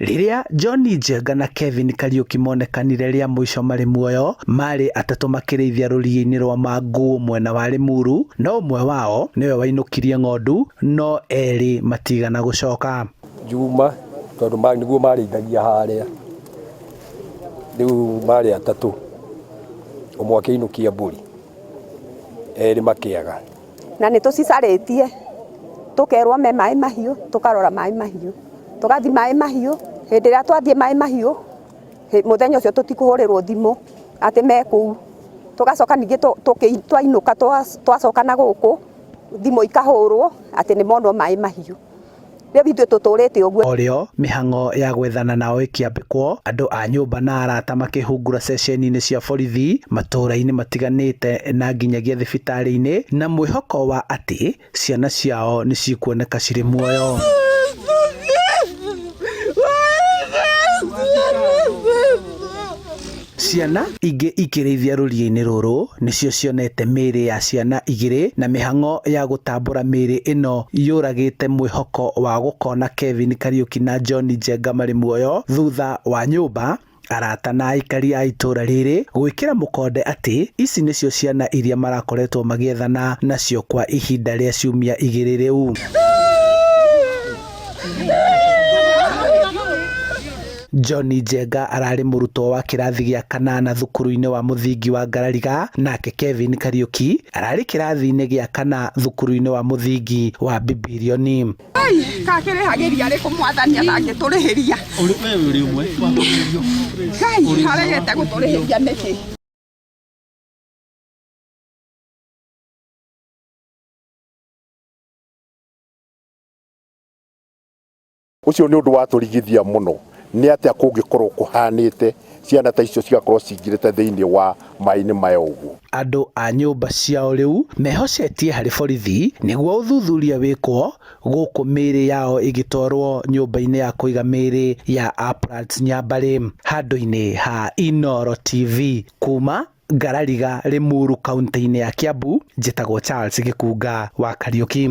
Rĩrĩa John Njenga na Kevin Kariuki monekanire rĩa mũico marĩ muoyo, marĩ atatũ makĩrĩithia rũriĩ-inĩ rwa Manguũ mwena wa Limuru, no ũmwe wao nĩwe wainũkirie ng'ondu no erĩ matigana gũcoka. Juma tondũ nĩguo marĩithagia harĩa, rĩu marĩ atatũ, ũmwe akĩinũkia mbũri, erĩ makĩaga. Na nĩ tũcicarĩtie tũkerwo me maĩ mahiũ, tũkarora maĩ mahiũ, tũgathiĩ maĩ mahiũ, hĩndĩ ĩrĩa twathiĩ maĩ mahiũ, mũthenya ũcio tũtikũhũrĩrwo thimũ atĩ me kũu, tũgacoka ningĩ twainũka twacoka na gũkũ, thimũ ikahũrwo atĩ nĩ monwo maĩ mahiũ. Rĩu ithuĩ tũtũrĩte ũguo. Orĩo mĩhang'o ya gwethana nao ĩkĩambĩkwo, andũ a nyũmba na arata makĩhungura ceceni-inĩ cia borithi matũũra-inĩ matiganĩte na nginyagia thibitarĩ-inĩ na mwĩhoko wa atĩ ciana ciao nĩ cikuoneka cirĩ muoyo. Ciana ingĩ ikĩrĩithia rũriĩ-inĩ rũrũ nĩcio cionete mĩĩrĩ ya ciana igĩrĩ na mĩhang'o ya gũtambũra mĩĩrĩ ĩno yũragĩte mwĩhoko wa gũkona Kevin Kariuki na John Njenga marĩ muoyo thutha wa nyũmba, arata na aikari a itũũra rĩrĩ gwĩkĩra mũkonde atĩ ici nĩcio ciana iria marakoretwo magĩethana nacio kwa ihinda rĩa ciumia igĩrĩ rĩu. John Njenga ararĩ mũrutwo wa kĩrathi gĩa kanana thukuru-inĩ wa mũthingi wa Ngarariga, nake Kevin Kariuki ararĩ kĩrathi-inĩ gĩa kana thukuru-inĩ wa mũthingi wa Bibilioni. Kakĩrĩhagĩria rĩ kũmwathani atangĩtũrĩhĩria? Ngai aregete gũtũrĩhĩria nĩkĩ? Ũcio nĩ ũndũ watũrigithia mũno, nĩ atĩa kũngĩkorwo kũhanĩte ciana ta icio cigakorwo cingĩrĩte thĩinĩ wa maĩ-inĩ maya ũguo. Andũ a nyũmba ciao rĩu mehocetie harĩ borithi nĩguo ũthuthuria wĩkwo gũkũ mĩĩrĩ yao ĩgĩtwarwo nyũmba-inĩ ya kũiga mĩĩrĩ ya Uplands Nyambarĩ handũ-inĩ ha Inooro TV. Kuma Ngarariga, Limuru, kaunti-inĩ ya Kiambu, njĩtagwo Charles Gĩkunga wa Kariuki.